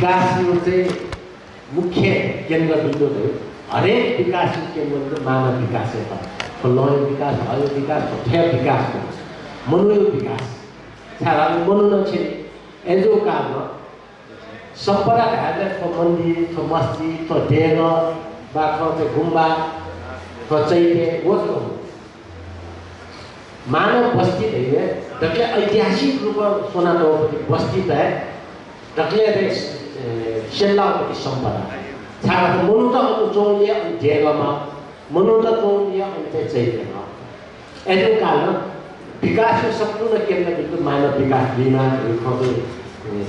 विकासको चाहिँ मुख्य केन्द्रबिन्दु भयो। हरेक विकास केन्द्रबिन्दु मानव विकास फल्लौँ विकास भयो विकास ठ्या विकास मनुष्य विकास सारा मनुष्य छे एजो काम सबरा धार्मिक थो मन्दिर थो मस्जिद थो डेग बाथो थो गुम्बा थो चैते वस्तो मानव बस्ती है दक्ले ऐतिहासिक रूपमा सोनातोपति बस्ती त दक्ले सेल्लापति सम्पदा छाडा मनुता चौलिया अनि डेगमा मनुता चौलिया अनि चैतेमा एजो कारण विकासको सम्पूर्ण केन्द्रबिन्दु मानव विकास बिमा खबे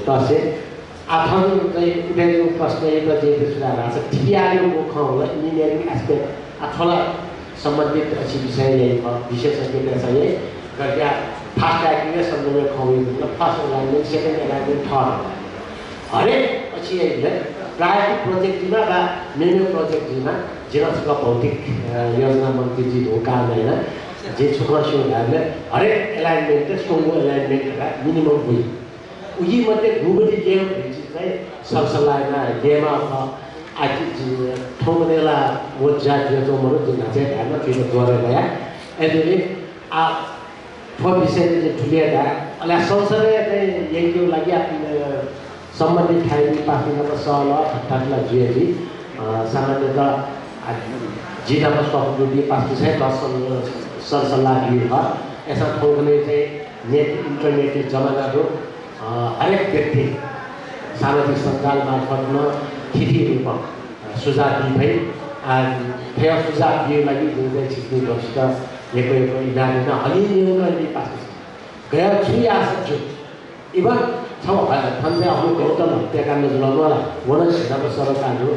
तसे आफन चाहिँ उडेको प्रश्न एउटा जे सुधार छ टिआरको मुख होला इन्जिनियरिङ एस्पेक्ट अथवा सम्बन्धित विषय यही छ विशेषज्ञता चाहिँ गर्दा फास्ट एक्टिभ सम्बन्ध खबे first alignment second alignment third हरेक अछि प्रायोरिटी प्रोजेक्टमा वा मेनु प्रोजेक्टमा जिनसका भौतिक योजना मन्त्रीजी ढोका हैन जे छुट्याउने हरेक एलाइनमेन्ट सोङो एलाइनमेन्ट मिनिमम हुई उही मध्ये गुबडी गेम चाहिँ सरसल्लाहमा गेमा आज ठोमनेला वो जातिय जो मरो जुन चाहिँ धारमा फेरि गरे भया एदले आ थो विषयले ठुलिएदा अला संसारले चाहिँ यहीको लागि सम्बन्धित ठाउँमा पार्टीमा सहल ठट्टाला जुएली सामान्यतः जिल्लामा सक्नुदी पार्टी चाहिँ सरसल्लाह दियो यसमा ठोक्ने चाहिँ नेट इन्टरनेट जमानाको हरेक व्यक्ति सामाजिक सञ्जाल मार्फतमा खिटी रूपमा सुझाव दिए फेरि सुझाव दिए लागि जुन चाहिँ छिट्ने गर्छ एक इलाका हलिने पास गया छु आसक्छु इवन छ फन्दै आउनु गौतम हत्याकाण्ड जुलाउनुला वन क्षेत्रको सरकारहरू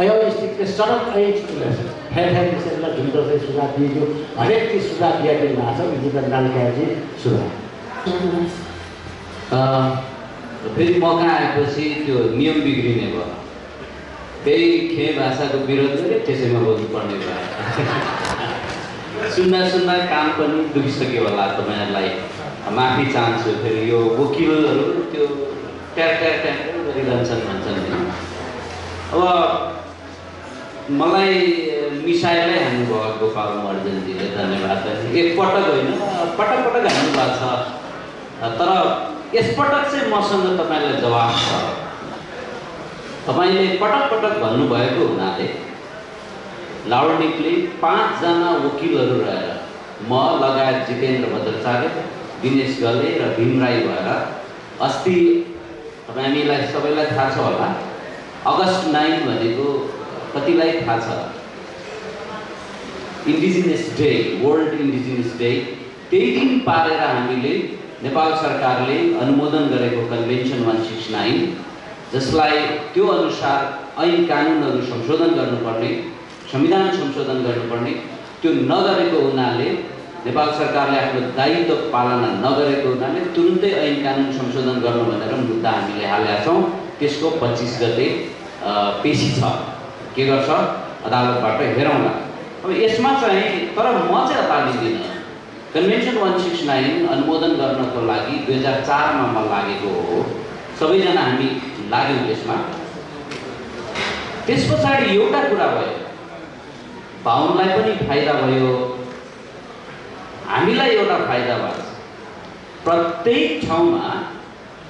अयो स्थितिले सडक ऐ छुट्याछ फेरि विषयलाई जुन चाहिँ सुझाव दियो हरेक चिज सुझाव दिएको भएको छ विजित जानकारी सुझाव फेरि मौका आएपछि त्यो नियम बिग्रिने भयो त्यही खे भाषाको विरोध गरे त्यसैमा बोल्नुपर्ने भयो सुन्दा काम पनि दुखिसक्यो होला तपाईँहरूलाई माफी चाहन्छु फेरि यो वकिलहरू त्यो ट्यार गरिरहन्छन् भन्छन् अब मलाई मिसाइलै हान्नुभयो गोपाल महर्जनजीले धन्यवाद एकपटक होइन पटक पटक हान्नुभएको छ तर यसपटक चाहिँ मसँग तपाईँलाई जवाफ छ तपाईँले पटक पटक भन्नुभएको हुनाले लाउडनिकले 5 जना वकिलहरू रहेर म लगायत जितेन्द्र भद्राचार्य दिनेश गले र भीम राई भएर अस्ति हामीलाई सबैलाई थाहा छ होला अगस्त 9 भनेको कतिलाई थाहा छ indigenous day world indigenous day त्यही दिन पारेर हामीले नेपाल सरकारले अनुमोदन गरेको कन्भेन्सन 169 जसलाई त्यो अनुसार ऐन कानुनहरू संशोधन गर्नुपर्ने संविधान संशोधन गर्नुपर्ने त्यो नगरेको हुनाले नेपाल सरकारले आफ्नो दायित्व पालना नगरेको हुनाले तुरुन्तै ऐन कानुन संशोधन गर्नु भनेर मुद्दा हामीले हालेका छौँ त्यसको 25 गते पेशी छ के गर्छ अदालतबाट हेरौँला अब यसमा चाहिँ तर म चाहिँ अतालिदिनँ कन्भेन्सन 169 अनुमोदन गर्नको लागि 2004 मा म लागेको हो सबैजना हामी लाग्यौँ त्यसमा त्यसपछि एउटा कुरा भयो बाहुनलाई पनि फाइदा भयो हामीलाई एउटा फाइदा भयो प्रत्येक ठाउँमा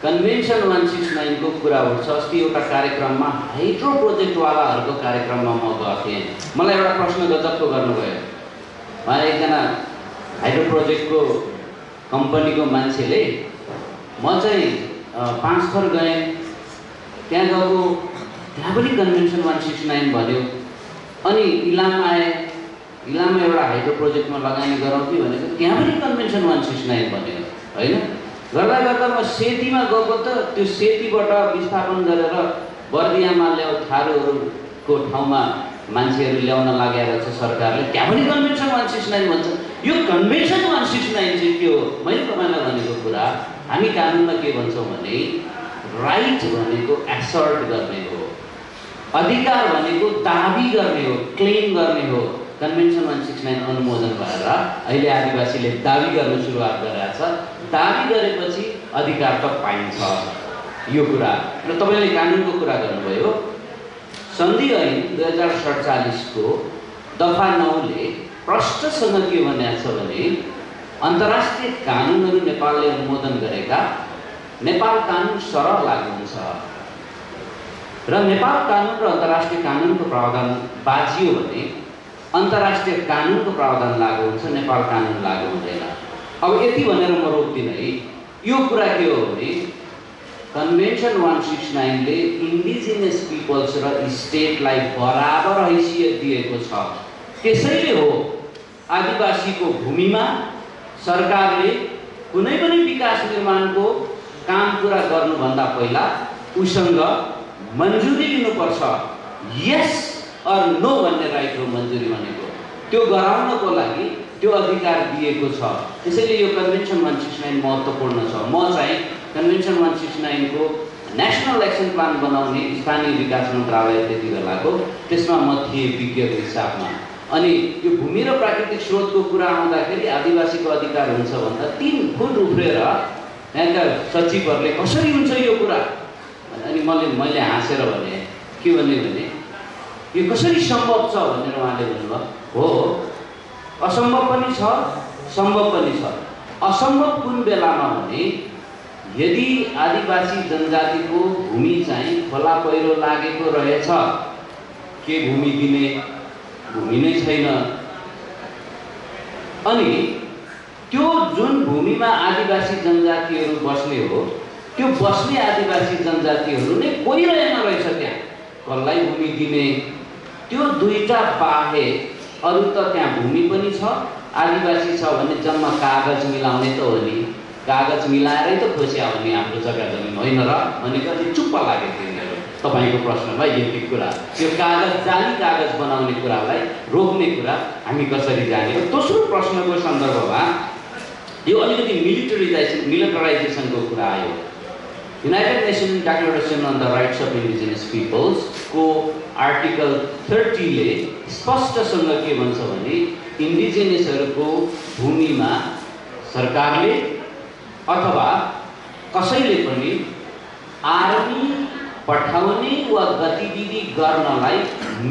कन्भेन्सन 169 को कुरा उठ्छ अस्ति एउटा कार्यक्रममा हाइड्रो प्रोजेक्टवालाहरूको कार्यक्रममा म गएको थिएँ मलाई एउटा प्रश्न गजबको गर्नुभयो उहाँ एकजना हाइड्रो प्रोजेक्टको कम्पनीको मान्छेले म चाहिँ 5 थर गएँ त्यहाँ गएको त्यहाँ पनि कन्भेन्सन 169 भन्यो अनि इलाम आए इलाममा एउटा हाइड्रो प्रोजेक्टमा लगानी गराउँथ्यो भनेको त्यहाँ पनि कन्भेन्सन 169 भन्यो हैन गर्दा गर्दा म सेतीमा गएको त त्यो सेतीबाट विस्थापन गरेर बर्दियामा ल्याउ थारूहरूको ठाउँमा मान्छेहरू ल्याउन लागेको छ सरकारले त्यहाँ पनि कन्भेन्सन 169 भन्छ यो कन्भेन्सन 169 चाहिँ के हो मैले तपाईलाई भनेको कुरा हामी कानुनमा के भन्छौँ भने राइट भनेको एसर्ट गर्ने हो अधिकार भनेको दाबी गर्ने हो क्लेम गर्ने हो कन्भेन्सन 169 अनुमोदन भएर अहिले आदिवासीले दाबी गर्न सुरुवात गरेका छ दाबी गरेपछि अधिकार त पाइन्छ यो कुरा र तपाईँले कानुनको कुरा गर्नुभयो। सन्धि ऐन 2047 को दफा 9 ले प्रष्टसँग के भनेको छ भने अन्तर्राष्ट्रिय कानुनहरू नेपालले अनुमोदन गरेका नेपाल कानुन सरह लागू हुन्छ र नेपाल कानुन र अन्तर्राष्ट्रिय कानुनको प्रावधान बाजियो भने अन्तर्राष्ट्रिय कानुनको प्रावधान लागू हुन्छ, नेपाल कानुन लागू हुँदैन। अब यति भनेर म रोक्दिनँ है। यो कुरा के हो भने कन्भेन्सन 169 ले इन्डिजिनियस पिपल्स र स्टेटलाई बराबर हैसियत दिएको छ। त्यसैले हो आदिवासीको भूमिमा सरकारले कुनै पनि विकास निर्माणको काम पुरा गर्नुभन्दा पहिला उसँग मन्जुरी लिनुपर्छ। यस अर नो भन्ने राइट हो मन्जुरी भनेको। त्यो गराउनको लागि त्यो अधिकार दिएको छ। त्यसैले यो कन्भेन्सन 169 महत्त्वपूर्ण छ। म चाहिँ कन्भेन्सन 169 को नेशनल एक्सन प्लान बनाउने स्थानीय विकास मन्त्रालय त्यति बेलाको त्यसमा म थिएँ विज्ञको हिसाबमा। अनि यो भूमि र प्राकृतिक स्रोतको कुरा आउँदाखेरि आदिवासीको अधिकार हुन्छ भन्दा 3 फुट उफ्रेर यहाँका सचिवहरूले कसरी हुन्छ यो कुरा अनि मैले हाँसेर भने के भने यो कसरी सम्भव छ भनेर उहाँले भन्नुभयो। हो असम्भव पनि छ, सम्भव पनि छ। असम्भव कुन बेलामा भने यदि आदिवासी जनजातिको भूमि चाहिँ खोला पहिरो लागेको रहेछ, के भूमि दिने भूमि नै छैन, अनि त्यो जुन भूमिमा आदिवासी जनजातिहरू बस्ने हो त्यो बस्ने आदिवासी जनजातिहरू नै कोही रहेन रहेछ, त्यहाँ कसलाई भूमि दिने? त्यो दुईटा बाहेक अरू त त्यहाँ भूमि पनि छ, आदिवासी छ भने जम्मा कागज मिलाउने त हो नि, कागज मिलाएरै त खोस्या हो नि हाम्रो जग्गा जमिन होइन र भनेको अलि चुप्प लागेको थियो मेरो तपाईँको प्रश्नमा। यति कुरा त्यो कागज जाली कागज बनाउने कुरालाई रोक्ने कुरा हामी कसरी जाने हो? दोस्रो प्रश्नको सन्दर्भमा यो अलिकति मिलिटराइजेसनको कुरा आयो। United Nation Declaration on the Rights of Indigenous Peoples को आर्टिकल 30 ले स्पष्टसँग के भन्छ भने इन्डिजिनियसहरूको भूमिमा सरकारले अथवा कसैले पनि आर्मी पठाउने वा गतिविधि गर्नलाई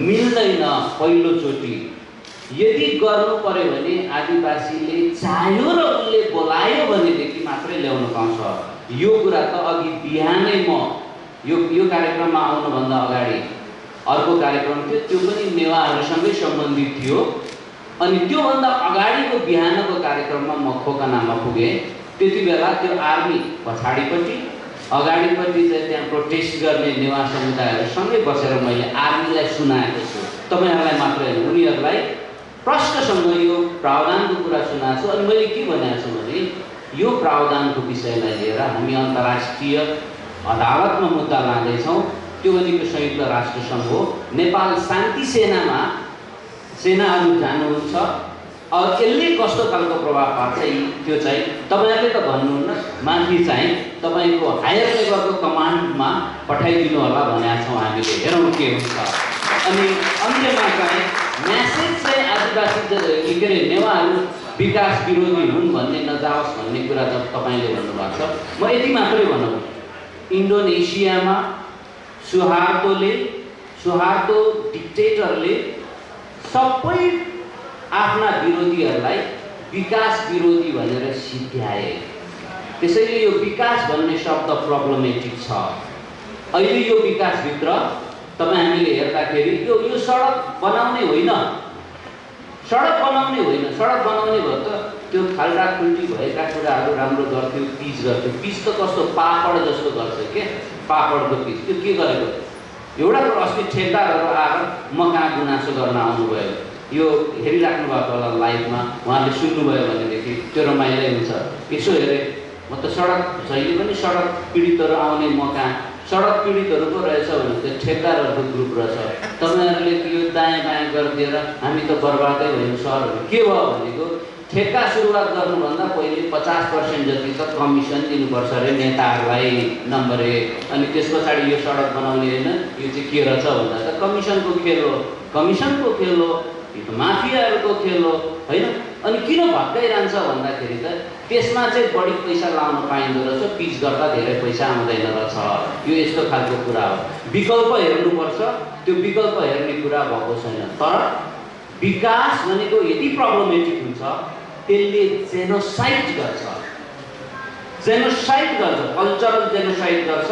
मिल्दैन। पहिलोचोटि यदि गर्नु पर्यो भने आदिवासीले चाह्यो र उसले बोलायो भनेदेखि मात्रै ल्याउन पाउँछ। यो कुरा त अघि बिहानै म यो कार्यक्रममा आउनुभन्दा अगाडि अर्को कार्यक्रम थियो, त्यो पनि नेवारहरूसँगै सम्बन्धित थियो। अनि त्योभन्दा अगाडिको बिहानको कार्यक्रममा म खोकनामा पुगेँ। त्यति बेला त्यो आर्मी पछाडिपट्टि अगाडिपट्टि चाहिँ त्यहाँ प्रोटेस्ट गर्ने नेवार समुदायहरूसँगै बसेर मैले आर्मीलाई सुनाएको छु। तपाईँहरूलाई मात्र होइन, उनीहरूलाई प्रश्नसँग यो प्रावधानको कुरा सुनाएको छु। अनि मैले के भनेको छु भने यो प्रावधानको विषयलाई लिएर हामी अन्तर्राष्ट्रिय अदालतमा मुद्दा लाँदैछौँ। त्यो भनेको संयुक्त राष्ट्रसङ्घ हो। नेपाल शान्ति सेनामा सेनाहरू जानुहुन्छ। अब यसले कस्तो खालको प्रभाव पार्छ त्यो चाहिँ तपाईँहरूले त भन्नुहुन्न, माथि चाहिँ तपाईँको हायर लेभलको कमान्डमा पठाइदिनु होला भनेका छौँ हामीले। हेरौँ के हुन्छ। अनि अन्त्यमा चाहिँ म्यासेज चाहिँ आदिवासी के अरे नेवारहरू विकास विरोधी हुन् भन्ने नजाओस् भन्ने कुरा त तपाईँले भन्नुभएको छ। म यति मात्रै भनौँ, इन्डोनेसियामा सुहार्तो डिक्टेटरले सबै आफ्ना विरोधीहरूलाई विकास विरोधी भनेर सिद्ध्याए। त्यसैले यो विकास भन्ने शब्द प्रब्लमेटिक छ। अहिले यो विकासभित्र तपाईँ हामीले हेर्दाखेरि यो सडक बनाउने होइन, सडक बनाउने भयो त त्यो खाल्टाखुल्टी भएका कुराहरू राम्रो गर्थ्यो, पिच गर्थ्यो। पिच त कस्तो पापड जस्तो गर्छ के, पापडको पिच। त्यो के गरेको एउटा अस्ति ठेकदारहरू आएर म कहाँ गुनासो गर्न आउनुभयो। यो हेरिराख्नु भएको होला लाइभमा, उहाँले सुन्नुभयो भनेदेखि त्यो रमाइलो हुन्छ। यसो हेरेँ म त सडक जहिले पनि सडक पीडितहरू आउने म कहाँ सडक पीडितहरू पो रहेछ भने त्यो ठेकदारहरूको ग्रुप रहेछ। तपाईँहरूले यो दायाँ बायाँ गरिदिएर हामी त बर्बादै भयौँ सरहरू। के भयो भनेको ठेक्का सुरुवात गर्नुभन्दा पहिले 50% जति त कमिसन दिनुपर्छ अरे नेताहरूलाई नम्बर 1। अनि त्यस पछाडि यो सडक बनाउने होइन, यो चाहिँ के रहेछ भन्दा त कमिसनको खेल हो, यो त माफियाहरूको खेल हो होइन। अनि किन भत्काइरहन्छ भन्दाखेरि त त्यसमा चाहिँ बढी पैसा लाउन पाइँदो रहेछ, पिच गर्दा धेरै पैसा आउँदैन रहेछ। यो यस्तो खालको कुरा हो। विकल्प हेर्नुपर्छ, त्यो विकल्प हेर्ने कुरा भएको छैन। तर विकास भनेको यति प्रब्लमेटिक हुन्छ, त्यसले जेनोसाइड गर्छ, कल्चरल जेनोसाइड गर्छ,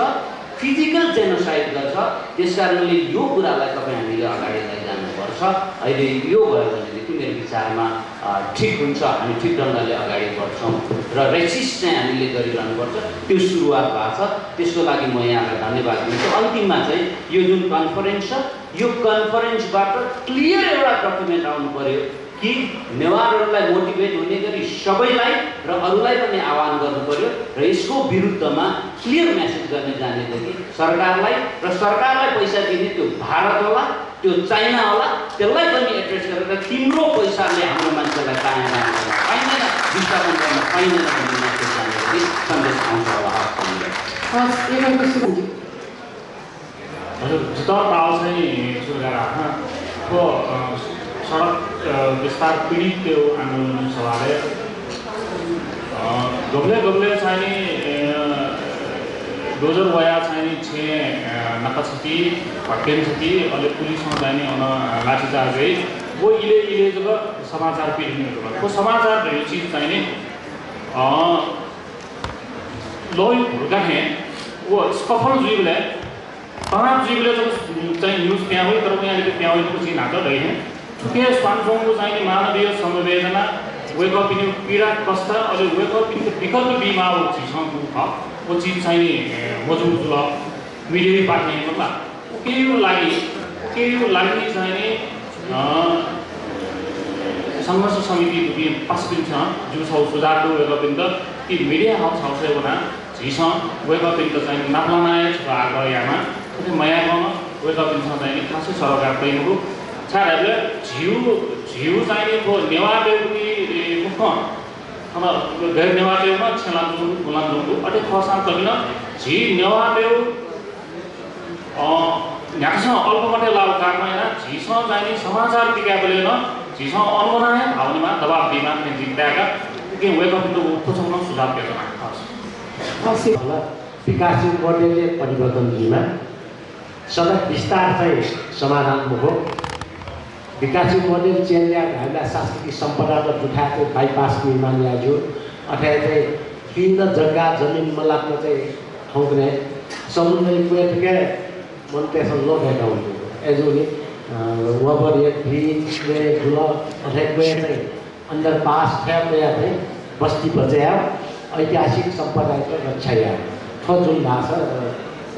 फिजिकल जेनोसाइड गर्छ। त्यसकारणले यो कुरालाई तपाईँ हामीले अगाडि लैजानुपर्छ। अहिले यो भयो भनेदेखि मेरो विचारमा ठिक हुन्छ, हामी ठिक ढङ्गले अगाडि बढ्छौँ र रेसिस्ट चाहिँ हामीले गरिरहनुपर्छ। त्यो सुरुवात भएको छ, त्यसको लागि म यहाँलाई धन्यवाद दिन्छु। अन्तिममा चाहिँ यो जुन कन्फरेन्स छ, यो कन्फरेन्सबाट क्लियर एउटा डकुमेन्ट आउनु पर्यो कि नेवारहरूलाई मोटिभेट हुने गरी सबैलाई र अरूलाई पनि आह्वान गर्नु पर्यो र यसको विरुद्धमा क्लियर मेसेज गर्ने जाने कि सरकारलाई पैसा दिने त्यो भारत होला, त्यो चाइना होला, त्यसलाई पनि एड्रेस गरेर तिम्रो पैसाले हाम्रो मान्छेलाई कायम राख्न पाइँदैन, विस्थापन गर्न पाइँदैन भन्ने मेसेज जाने गरी सन्देश आउँछ होला। हजुर, चितवन ताल चाहिँ सुरु को सडक विस्तार पीडित त्यो आन्दोलन सभाले गबले चाहिँ डोजर वया चाहिँ छे नकछती भटकेन्छती अहिले पुलिसमा जाने लाठीचार्ज है वो इले जब समाचार पीडित को समाचार यो चीज चाहिँ नि लोई हुर्का है वो स्कफल जुइले तनाव जुइले जब चाहिँ न्यूज त्यहाँ हुई तर यहाँ त्यहाँ हुई कुछ नाटक रही है चुके स्वानसोंगको चाहिँ मानवीय संवेदना वेकअप इन पीडा कष्ट अहिले वेकअप इन विकल्प बीमा वो चीज वो चीज चाहिँ मजबुत ल मिडिया पार्टी मतलब के लागि चाहिँ संघर्ष समिति दुबी पासपिन छ जो छ सुझाव वेकअप इन ती मीडिया हाउस बना झिस वेकअप इन चाहिँ नाप्लानाय छ आको यामा माया गर्न वेकअप इन चाहिँ खासै सरकार तैनको छाडले झिउ चाहिँ को नेवादेवनी मुख अब गैर नेवादेवमा छेलाजुङ गुलामजुङको अटे खसान तबिन झि नेवादेव न्याक्स अल्पमटे लाउ कामैना झिस चाहिँ समाचार दिकाबले न झिस अनुमनाय भावनामा दबाब दिमा जित्दाका के वेकअप इन उपसम्म सुझाव दिएको विकासशील मोडेलले परिवर्तन दिनमा सडक विस्तार चाहिँ समाधान हो। विकासशील मोडेल चेन्ज हामीलाई सांस्कृतिक सम्पदाको जुठाएको बाइपास निर्माण ल्यायो। अथवा चाहिँ विभिन्न जग्गा जमिन मलाक्न चाहिँ ठाउँले समुद्री कुएटके मन त्यसमा लोभेका हुन्थ्यो एजोले वबर एक ब्रिज कुए गुल अथवा कुए चाहिँ अन्डर पास थियो कुए चाहिँ बस्ती बचायो ऐतिहासिक सम्पदाको रक्षा या ठो जुन भाषा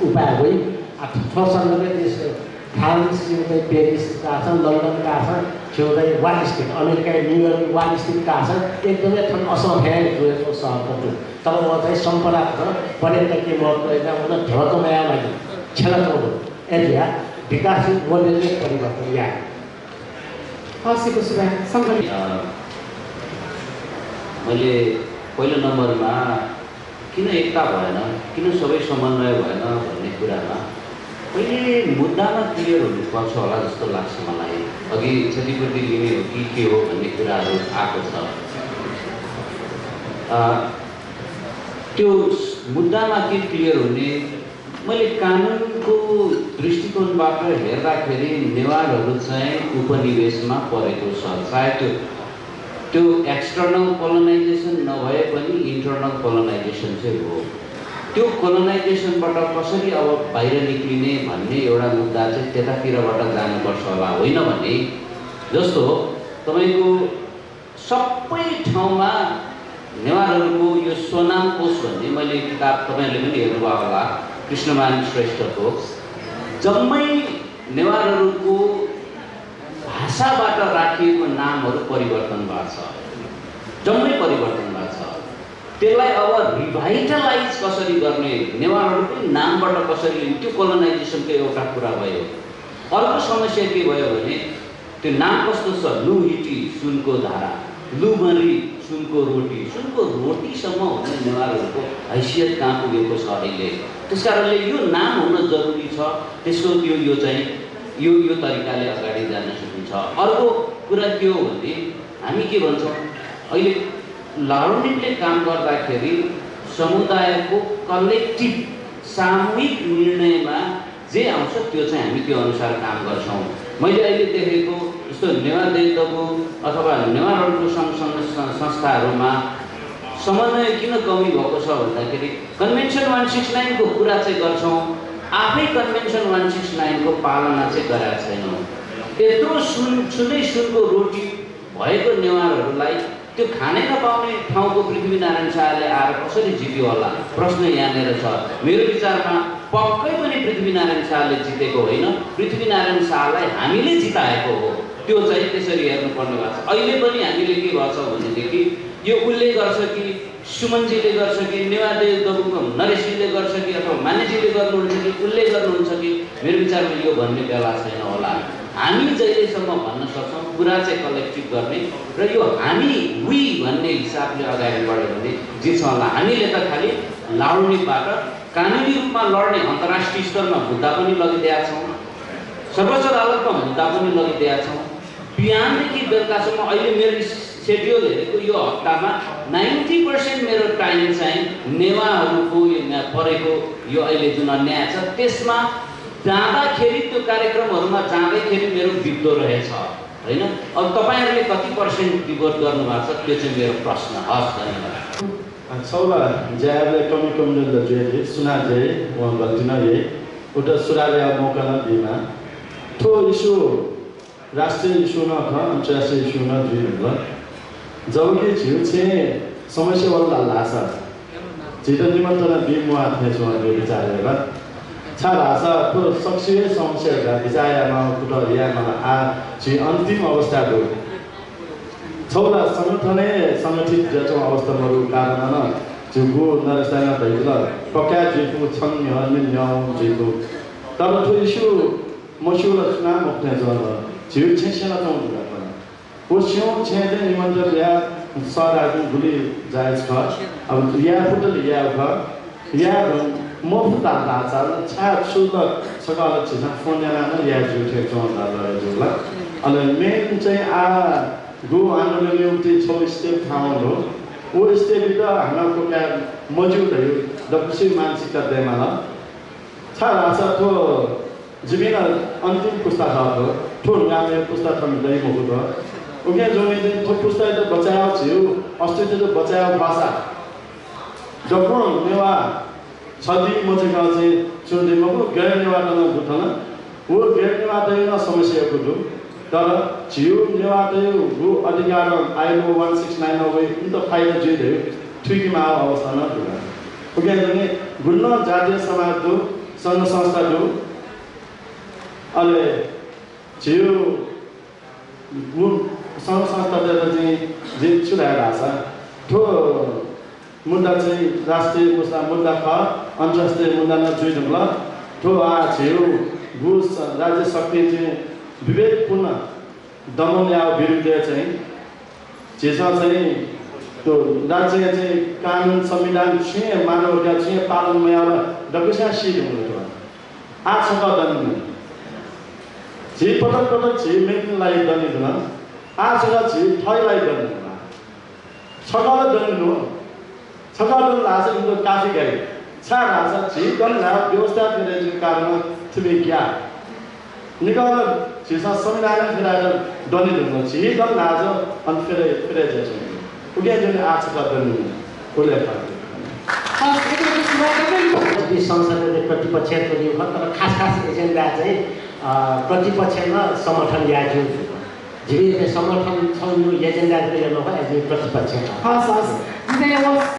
उपाय होइ ठोसँग त्यस फ्रान्स चाहिँ पेरिसका छन्, लन्डनका छन्, छेउदै wall street America New York wall स्ट्रिटका छन्, एकदमै ठन असंख्याक जोएको सहरको तर म चाहिँ सम्पदा छ पर्यटकीय महत्त्व एउटा ढलकमाया लागि छेलको एरिया विकासशील मोडेलले परिवर्तन ल्यायो। हसीको सुबह सङ्कल्प मैले पहिलो नम्बरमा किन एकता भएन, किन सबै समन्वय भएन भन्ने कुरामा पहिले मुद्दामा क्लियर हुनुपर्छ होला जस्तो लाग्छ मलाई। अघि क्षतिपूर्ति लिने हो कि के हो भन्ने कुराहरू आएको छ। त्यो मुद्दामा के क्लियर हुने, मैले कानुनको दृष्टिकोणबाट हेर्दाखेरि नेवारहरू चाहिँ उपनिवेशमा परेको छ। सायद त्यो एक्सटर्नल कोलोनाइजेसन नभए पनि इन्टर्नल कोलोनाइजेसन चाहिँ हो। त्यो कोलोनाइजेसनबाट कसरी अब बाहिर निक्लिने भन्ने एउटा मुद्दा चाहिँ त्यतातिरबाट जानुपर्छ होला। होइन भने जस्तो तपाईँको सबै ठाउँमा नेवारहरूको यो सोनाम कोश भन्ने मैले किताब तपाईँहरूले पनि हेर्नुभयो होला कृष्णमान श्रेष्ठको, जम्मै नेवारहरूको भाषाबाट राखिएको नामहरू परिवर्तन भएको छ, जम्मै परिवर्तन भएको छ। त्यसलाई अब रिभाइटलाइज कसरी गर्ने, नेवारहरूको नामबाट कसरी, त्यो कोलोनाइजेसनको एउटा कुरा भयो। अर्को समस्या के भयो भने त्यो नाम कस्तो छ, लुहिटी सुनको धारा, लुमरी सुनको रोटीसम्म हुने नेवारहरूको हैसियत कहाँ पुगेको छ अहिले। त्यसकारणले यो नाम हुन जरुरी छ। त्यसको यो चाहिँ यो तरिकाले अगाडि जान सकिन्छ। अर्को कुरा के हो भने हामी के भन्छौँ, अहिले लारुनिकले काम गर्दाखेरि समुदायको कलेक्टिभ सामूहिक निर्णयमा जे आउँछ त्यो चाहिँ हामी त्यो अनुसार काम गर्छौँ। मैले अहिले देखेको जस्तो नेवार देवतबु अथवा नेवारहरूको संस्थाहरूमा समन्वय किन कमी भएको छ भन्दाखेरि कन्भेन्सन 169 को कुरा चाहिँ गर्छौँ, आफै कन्भेन्सन 169 को पालना चाहिँ गरेका छैनौँ। यत्रो सुनै सुनको रोटी भएको नेवारहरूलाई त्यो खानै नपाउने ठाउँको पृथ्वीनारायण शाहले आएर कसरी जित्यो होला प्रश्न यहाँनिर छ। मेरो विचारमा पक्कै पनि पृथ्वीनारायण शाहले जितेको होइन, पृथ्वीनारायण शाहलाई हामीले जिताएको हो। त्यो चाहिँ त्यसरी हेर्नुपर्ने भएको छ। अहिले पनि हामीले के भन्छ भनेदेखि यो उसले गर्छ कि सुमनजीले गर्छ कि नेवारदेव दबुको नरेशजीले गर्छ कि अथवा मानेजीले गर्नुहुन्छ कि उसले गर्नुहुन्छ कि मेरो विचारमा यो भन्ने बेला छैन होला। हामी जहिलेसम्म भन्न सक्छौँ कुरा चाहिँ कलेक्टिभ गर्ने र यो हामी वी भन्ने हिसाबले अगाडि बढ्यो भने जित्छ होला। हामीले त खालि लाउनीबाट कानुनी रूपमा लड्ने अन्तर्राष्ट्रिय स्तरमा मुद्दा पनि लगिदिएका छौँ, सर्वोच्च अदालतमा मुद्दा पनि लगिदिएका छौँ। बिहानदेखि बेलुकासम्म अहिले मेरो सेड्युल हेरेको यो हप्तामा 90% मेरो टाइम चाहिँ नेवारहरूको यो परेको यो अहिले जुन अन्याय छ त्यसमा जाँदाखेरि त्यो कार्यक्रमहरूमा जाँदैखेरि मेरो बित्दो रहेछ होइन। अब तपाईँहरूले कति पर्सेन्ट डिभोट गर्नुभएको छ त्यो चाहिँ मेरो प्रश्न। हस्, धन्यवाद। सौला ज्याले कमी कमजोर जे सुना जे वहाँ गल्ती न ये उटा सुराले मौका न दिमा ठो इस्यु राष्ट्रिय इस्यु न था अंतर्राष्ट्रीय इस्यु न जी होला जबकि जिउ चाहिँ समस्या वाला लासा जिता निमन्त्रण दिम म आत्ने छु अनि विचारेर छा लासा तो सक्रिय समस्या का विचारमा कुट यामा आ जी अन्तिम अवस्था हो छौला संगठने संगठित जचो अवस्थाहरू कारण जुगु नरस्ताना भइला पक्का जुगु छन् अन्य न्याउ जुगु तर त्यो इस्यु मसुला चुनाव मुक्ने जन जिउ छेसना त हुन्छ वो सिउ छेदे निमन्त्रण या सराको गुली जायज छ। अब या फुटल या भ या मफुता दाचा छा सुल सकाल छ फोन याना न या जु थे चोन्दा ल जुला अनि मेन चाहिँ आ गो आन्दोलन एउटै 6 स्टेप ठाउँ हो। वो स्टेप त हाम्रो क्या मौजुद है दक्षि मानसिकता देमाला छा रासा तो जीवन अन्तिम पुस्ता हो ठो गामे पुस्ता थम दै मगु त ओके जोने दिन ठो पुस्ता त बचायो छिउ अस्तित्व त बचायो भाषा जब नेवा छदी मचेका चाहिँ चोदे मगु गैर नेवा न दुथन वो गैर नेवा दैन समस्या को दु तर जिउ नेवाटे गु अधिकार आइलो 169 अवे इन त फाइल जे दे ठिकमा अवस्था न दुगा ओके जने गुन्न जातीय समाज दु संघ संस्था दु अले जिउ गु संघ संस्था दे चाहिँ जे छुराएर आछ ठो मुद्दा चाहिँ राष्ट्रिय मुद्दा ख अन्तर्राष्ट्रिय मुद्दा न जुइदुला ठो आ जिउ गु राज्य शक्ति चाहिँ विवेकपूर्ण दमन या विरुद्ध चाहिँ जेसा चाहिँ तो राज्य चाहिँ कानुन संविधान छे मानव का छे पालन में आला दक्षिण शील हुनु आज छ दन जे पटक पटक जे मेन लाई दनि दन आज का जे थै लाई दन छगाल दन नो छगाल लास इनको काफी गए छा रासा जे दन ला व्यवस्था करे जो कारण थिबे क्या निकाल जेसा संविधान फिराएर दनि दन जे दन लाज अन फिरे जेछ उगे जन आज का दन कोले पाते संसदले प्रतिपक्षको नियम तर खास एजेन्डा चाहिँ प्रतिपक्षमा समर्थन ल्यायो जीवित समर्थन छ यो एजेन्डा चाहिँ नभए प्रतिपक्ष